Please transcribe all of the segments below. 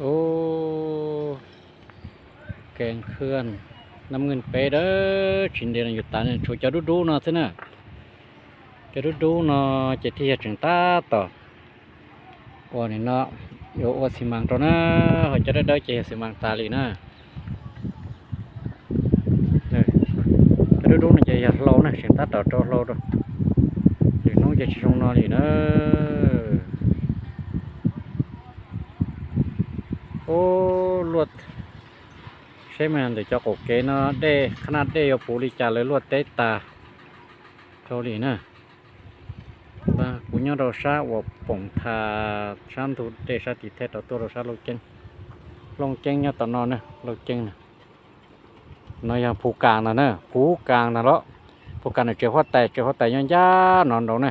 Ub, kev khwb Nab Nkeej peb dawb tsis ntev no yus tav tshuav cov dub dub no xwb na. Cov dub dub no ces thiaj yog tseem tab tom ua nim no yuav ua xi mas rau na, ho cov dawb dawb ces yog xi mas tas li na. Cov dub dub no ces yog hlau na, tseem tab tom rau hlau rau. Lwm hnub ces tsis zoo no li na. Ub, luaj, seb mas ntawm cov qaum kev no dej, qhab naj dej yuav puv li cas lawv luaj teb tas rau li na. Kuv nyob rau sab uas Poom Thas sab ntug dej sab tim theb rau tuaj rau sab Looj Ceeb. Looj Ceeb nyob tom no na, Looj Ceeb na. No yog Phuv Kas ntag na, Phuv Kas ntag los. Phuv Kas ntawm tsev huab tais, tsev huab tais nyob ncaj no nraud na.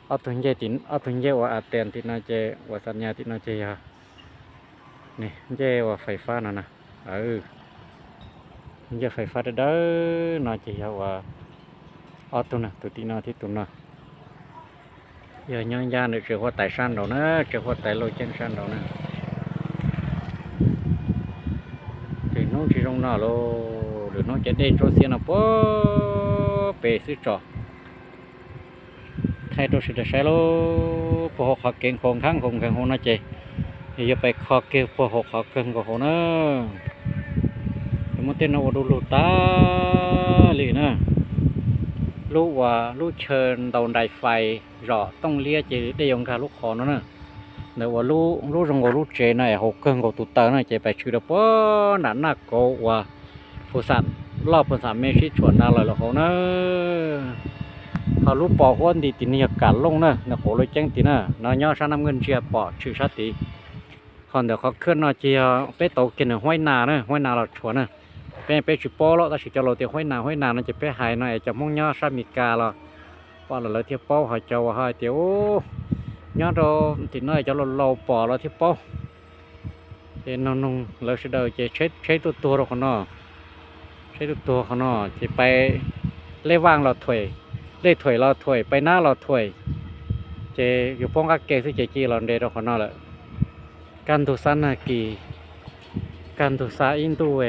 Ob tug ncej, ob tug ncej uas As Tes tim no ces, uas Xas Nyas tim no ces yog ncej uas fais fab no na. Ncej fais fab dawb dawb no ces yog uas ob tug na, tus tim no thiab tus no. Yog nyob ncaj ntawm tsev huab tais sab nraud na, tsev huab tais Looj Ceeb sab nraud na. Lwm hnub tsis zoo no lauj, lwm hnub ces dej ntsuab xiab no puag pem xwb tso. Thaij rau sawv daws saib lauj, puag hauv qhov kev nkaus nkaus nkaus hauv no ces yog pais kho kiag puag hauv qhov kawg nkaus hauv na. Muaj tej no ua du lug tag li na. Lub uas lub chaw ntaus nrais fais zom tooj liab ces dej yuav nkag lub qhov no na. Ntawm uas lub zoo nkaus lub tsev no es hauv kawg nkaus tus taw no ces pais tshwm rau puag nram Naj Kauv uas Phu Xam Loj Phu Xam Me sib tshuam nrad lawm los hauv na. Ho lub pos huab nti tim no yog Kam Looj na, ntawm qauv Looj Ceeb tim na, no nyob sab Nab Nkeej Ntsiag pom tshwm sab tid. Ho ntawm qhov khwb no ces yog peb tau kiag nws Huaib Nas na, Huaib Nas los tshuam na. Peb peb tsis paub los tab sis cov laus tias Huaib Nas Huaib Nas no ces peb hais no es cov Hmoob nyob sab Mes Kas los pom los lawv thiaj paub, ho cov uas ho hais tias ub nyob rau tim no cov laus laus pom los thiaj paub. Ces noog noog lawv sawv daws ces tsheb tuaj tuag rau qhov no, tsheb tuaj tuag qhov no ces pais Lej Vaj los thuam, Lej Thuam los thuam, pais Nab los thuam, ces yus paub nqaj ke xwb ces cia los nres rau qhov no lawm. Kaj ntug xab nag kis, kaj ntug xab ib ntuj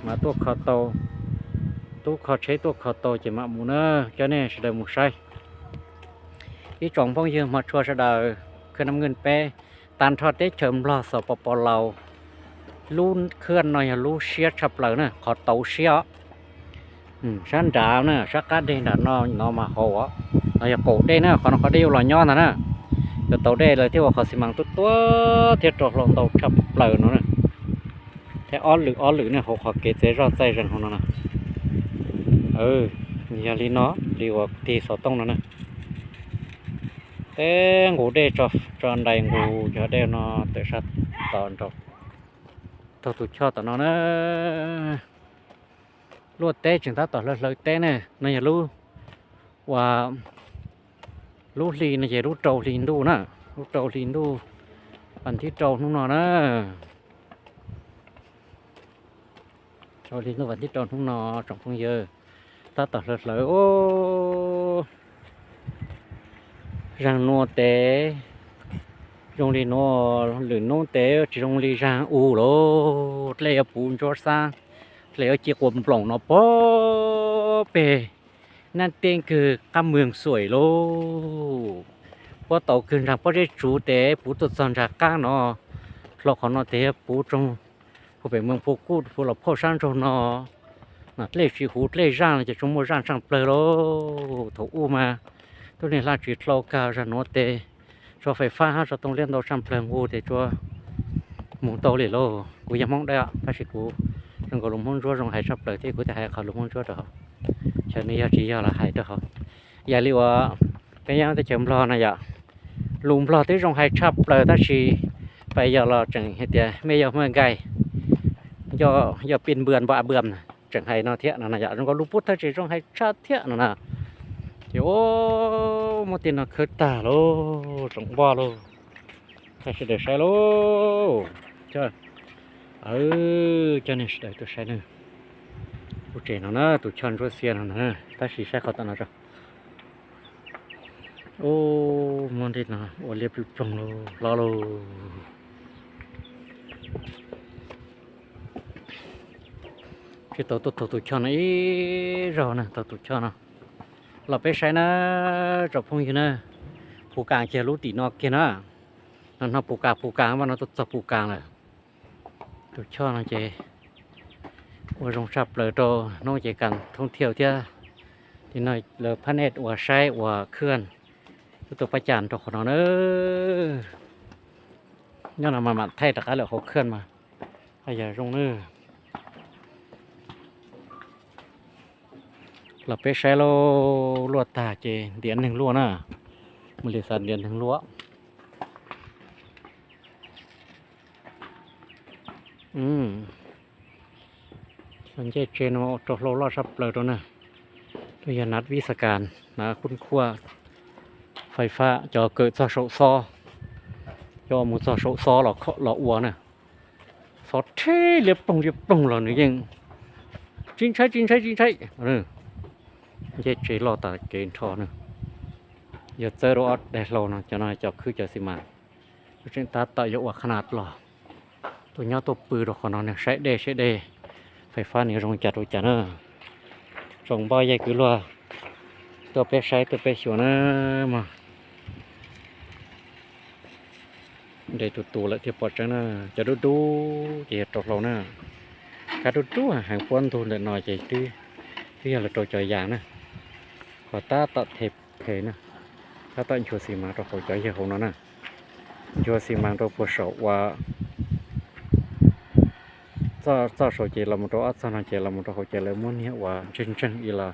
mas tuaj kho tau, tub kho tsheb tuaj kho tau ces mam mus na, coj nej sawv daws mus saib. Ib tsoom phooj ywg hmov tshua sawv daws, khwb Nab Nkeej peb, tag nrho teb chaws Nplog Xos Pos Pos Laus, lub khwb no yog lub siab tshaj plaws na, qhov tauv siab os. Sab nrad na, sab qab deg nram no, no mas hauv os, no yog qaum dej na, qhov no qhov dej yuav los nyob ntag na. Yuav tau dej lawv thiaj ua qhov xi mas tuaj tuaj thiab rau hlau ntau tshaj plaws no na. Thiab ob lwm ob lwm ne hauv qhov kev txaij zoj txaij zeeg hauv no na. Yog li no, li uas tig xov tooj no na. Teb nqus dej tso nrais nqus cov dej no tawm sab tom nraud, taug tus choj tom no na. Luaj teb tseem tab tom hlawv hlawv teb ne, no yog lub, uas lub hli no ces lub rau hli ntuj na, lub rau hli ntuj, vas thib rau hnub no na. Rau hli ntuj vas thib rau hnub no tsoom phooj ywg, tab tom hlawv hlawv os. Zaag nuav tes zoo li nuav, lwm nub tes tsis zoo li zaag u lauj. Dlej yuav puv ntsuab xaab, dlej yuav ci quas nploos no puag peg Naj Teb kawg qab Moos Xuaim lauj. Puab tau kawg nraag pob zeb tsuv tes puv tuaj txog nraag qaab no, dlhau qhov no tes puv tsoog puag pem Moos Phu Kuj, puv los phauj sab ntsaug no. Dlej tsis huv dlej zaaj no ces tsuas muaj zaaj tshaaj plawg lauj. Thaum u mas tub neeg hlaa tsis dlhau kag, zaag nuav tes tso fais fab hab tso tooj liab ntau tshaaj plawg nqug tes tsuas moog tau li lauj. Kuv yog Hmoob Dawb tab sis kuv zoo nkaus lus Hmoob Ntsuab zoo hais tshaaj plawg thiab, kuv thiaj hais qhov lus Hmoob Ntsuab rau hauv. Xyov nws yog tsis yog los hais rau hauv. Yog li uas peb nyob teb chaws Nplog no yom, lus Nplog twb zoo hais tshaaj plawg tab sis peb yog los tseem hais tias mej yog mej nkaij, yog pij npua npua npua, tseem hais no thiab no na yom. Zoo nkaus lus Pub Thawj tseem zoo hais tshaj thiab no na. Ces muab tej no khawb tag lauj, tsoom npoj lauj. Thaij sawv daws saib lauj. Coj nej sawv daws tuaj saib na. Lub tsev no na, tus choj ntsuab xiab no na, tab sis saib qhov tom no tso. Ub, muab tej no ua liab ploog ploog lauj, hlob lauj. Tsis tau tuaj taug tus choj no ib zaug na, taug tus choj no los peb saib na, tsoom phooj ywg na. Pus kas kiag lub tim no kiag na, no no pus kas pus kas mas no tuaj txog pus kas lawm. Tus choj no ces ua zoo tshaj plaws rau hnub ces kas thoob thiaj thiab. Tim no lawv phab nej uas saib uas khwj, tuaj tua paj cas rau qhov no na. Nyob no mas mam thaij rov qab lawm hauv khwj mas, yog zoo na. Los peb saib lauj, luaj tag ces ntiav neeg luaj na. Mus li xav ntiav neeg luaj. Ncej tsev no rau hlau loj sab plaws rau na. Rau yog nav vib xas kas, nav khub khuaj fais fab cov kawm txog saum xob, cov mus txog saum xob los ua na. Xob rhe liab ploog liab ploog los nws yeej tsis ntshai tsis ntshai tsis ntshai. Ncej tsev loj tas kev nrho na. Yog txawb rau ob daim hlau no, cov no cov khwb cov xi mas. Tseem tab tom yuav ua qhab na los. Tuaj nyob tuaj pw rau qhov no saib dej saib dej, fais fab nws zoo cas rau cas na. Tsoom npoj yawg kwv luag, tuaj peb saib tuaj peb xyuas na mog. Nres tus tus lawm thiaj pom tseeb na. Cov dub dub ces yog rau hlau na. Kab dub dub heev puab ntug ntawm no ces twb yog lawv rau cov yas na. Qhov tab tom the phem na, tab tom nchuav xis mas rau hauv cov yawg hauv no na. Nchuav xis mas rau puag saum uas txoj saum ces los mus rau ob txog no ces los mus rau hauv ces lawv muab niag uas ntseeg ntseeg ib los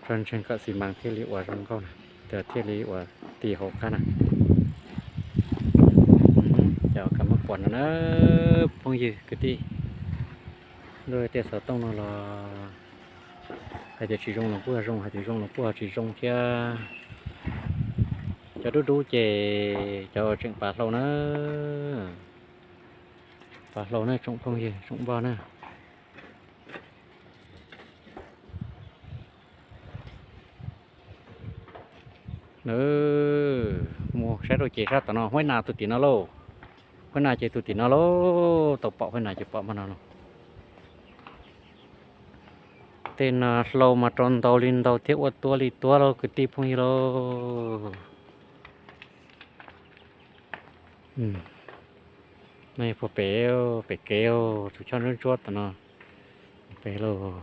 tso ntseeg kom xis mas thiaj li uas zoo nkauj na, thiaj li uas ti hauv qab na. Cov kab muab pom no na, phooj ywg kwv tij, ntuj tej xov tooj no los hais tias tsis zoo los kuj zoo, hais tias zoo los kuj tsis zoo thiab. Cov dub dub ces cov tseem pav hlau na, pav hlau na tsoom phooj ywg tsoom npoj na. Mus saib rau ces sab tom no, Huaib Nas tus tim no lauj. Huaib Nas ces tus tim no lauj, tau pom Huaib Nas ces pom mas no lauj. Tej no hlau mas rau ntau li ntau thiab ua tuab li tuab lauj kwv tij phooj ywg lauj. No yog puag pem, pem kev, tus choj ntsuab ntsuab tom no, pem lauj.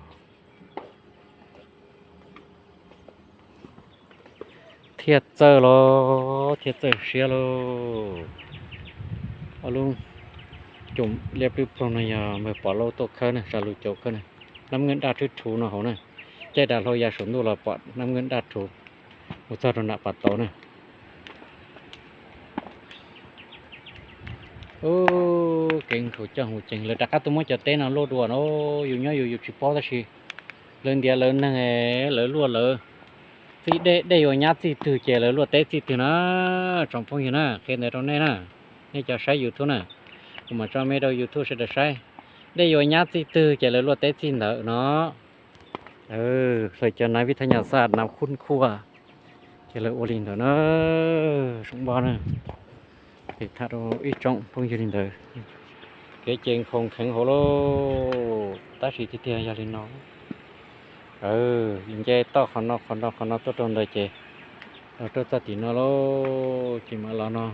Thiaj txawj lauj, thiaj txawj siab lauj. Ob lub coom liab plwb ploog no yog npawg Pov Lauj tuaj khawb na, sa lus caum khawb na. Nab Nkeej Daj Rhwb Rhuv no hauv na, caij dav hlau ya saum ntuj los pom Nab Nkeej Daj Rhuv mus txog rau nram Pas Tauv na. Ub, kev nkhaus coj hu ceev, lawv rov qab tuaj muab cov teb no luaj dua no, yus nyob yus yus tsis paub tab sis lawv ntiav lawv neeg, lawv luaj lawv txij dej, dej yuav nyab txij twg ces lawv luaj teb txij twg na. Tsoom phooj ywg na, qhia ntawd rau nej na, nej cov saib YouTube na, kuv mam tso me rau YouTube sawv daws saib. Dej yuav nyab txij twg ces lawv luaj teb txij ntawd no. Hais cov nav vib thab nyas xaj nav khub khuaj ces lawv ua li ntawd na, tsoom npoj na. Tham rau ib tsoom phooj ywg li ntawd. Kev ces nkhaus kheev hauv lauj, tab sis tiag tiag yog li no. Nce toj qhov no qhov no qhov no tuaj rau ntawd ces los rau txoj tim no lauj, ces mam los no,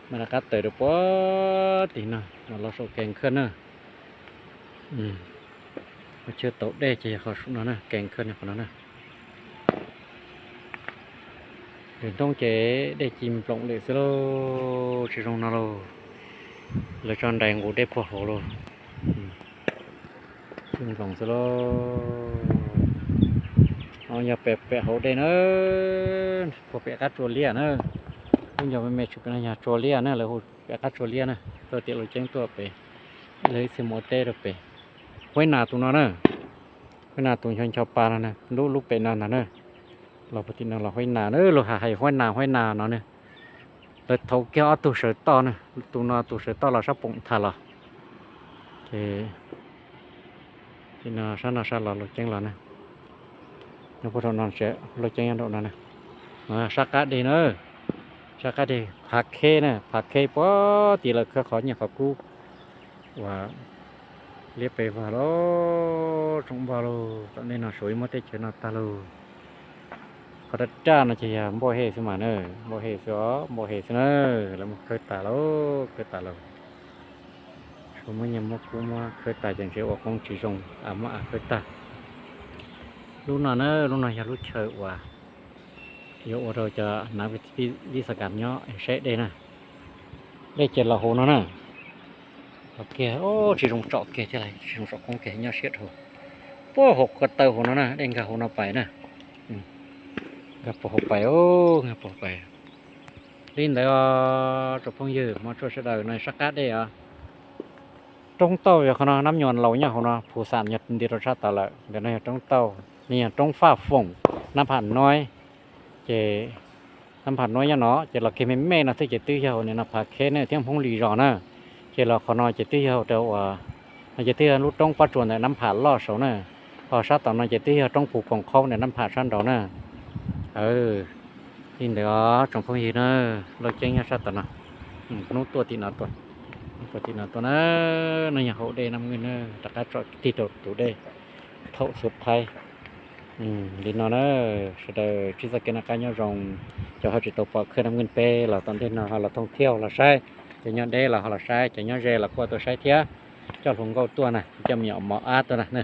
mam rov qab tawm rau puag tim no mam los saum Kees Khaj na. Ua chaw tau dej ces yog qhov saum no na, Kees Khaj no qhov no na. Lwm hnub ces dej ci nploom lawm xwb lauj, tsis zoo no lauj. Lawv tso nrais nqus dej puag hauv lauj. Ci nploom xwb lauj. No yog pem hauv dej na, puag pem qab tsua liaj na. Lub ncauj me me tshwm pem no yog tsua liaj na, lawv hu pem qab tsua liaj na. Tuaj tias luag ceeb tuaj pem, lawv ib txhia mus ua teb rau pem. Huaib Nas tus no na, Huaib Nas tus ncho ncho pa no na, lub lub pem no ntag na. Los puag tim no los Huaib Nas na, luag hais hais Huaib Nas Huaib Nas no na. Lawv thaum kiag ob tug sawv toj na, tus no tus sawv toj los sab Poom Tham los. Ces tim no sab no sab los luag ceeb los na. Nyob puag rau no, luag ceeb nyob rau no na. Sab qab deg na, sab qab deg Phav Kheb na, Phav Kheb puag tim lawv khawb qhov nyiaj qhov kub uas Liab pes vag lauj, tsoom npog lauj, tom ntej no suav ib muab teb chaws no tag lauj. Qhov raj raj no ces yog npauj hem xwb mas na, npauj hem xwb os, npauj hem xwb na. Lawv muab khawb tas lauj, khawb tas lauj. Suav muab nyiaj muab kub muab khawb tas ces ntshe ua qoob tsis zoo, av muab av khawb tag. Lub no na, lub no yog lub chaw uas yuav ua rau cov nav vis a kas nyob saib dej na. Dej ces los hauv no na. Los kiag, tsis zoo tsom kiag thiab, tsis zoo tsom qoob kiag, nyob siab dhau. Puag hauv ko taw hauv no na, dej nkag hauv no pais na. Nkag puag hauv pais, nkag puag hauv pais. Li ntawd os tsoom phooj ywg hmov tshua sawv daws, no sab qab dej os. Roob tauj yog qhov no, Nab Nyuas Laus nyob hauv no, Phu Xam nyob nti rau sab tod lawm. Ntawm no yog roob tauj, no yog roob Faj Foom, Nab Pham Nuaib. Ces Nab Pham Nuaib nyob no, ces los kiag me me no xwb ces twb yog hauv nim no Phav Kheb ne thiab Hmoob Lis Zos na. Ces los qhov no ces twb yog rau uas, no ces twb yog lub roob pob tsuas ntawm Nab Pham Loj saud na. Ho sab tom no ces twb yog roob Phu Koom Qhaub ntawm Nab Pham sab nraud na. Li ntawd os tsoom phooj ywg na, Lauj Ceeb nyob sab tom no. Hnub tuaj tim no tuaj, hnub tuaj tim no tuaj na. No yog hauv dej Nab Mwj na, rov qab tsom tig rau tus dej thaum xub thaib. Li no na, sawv daws tsis txoj kev noj qab nyob zoo, cov ho tsis tau pom khawb Nab Mwj peb los tom ntej no ho los thooj thiab los saib, cov nyob deb los ho los saib, cov nyob ze los kuj tuaj saib thiab. Coj hluas nkauj tuaj na, coj me nyuam mos ab tuaj na,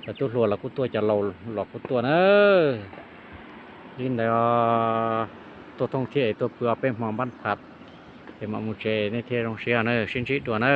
cov tub hluas los kuj tuaj, cov laus los kuj tuaj na. Li ntawd, tuaj thooj thiab es tuaj pw ob peb hmo npab pham, es mam mus tsev nej thiaj zoo siab na, sib ntsib dua na.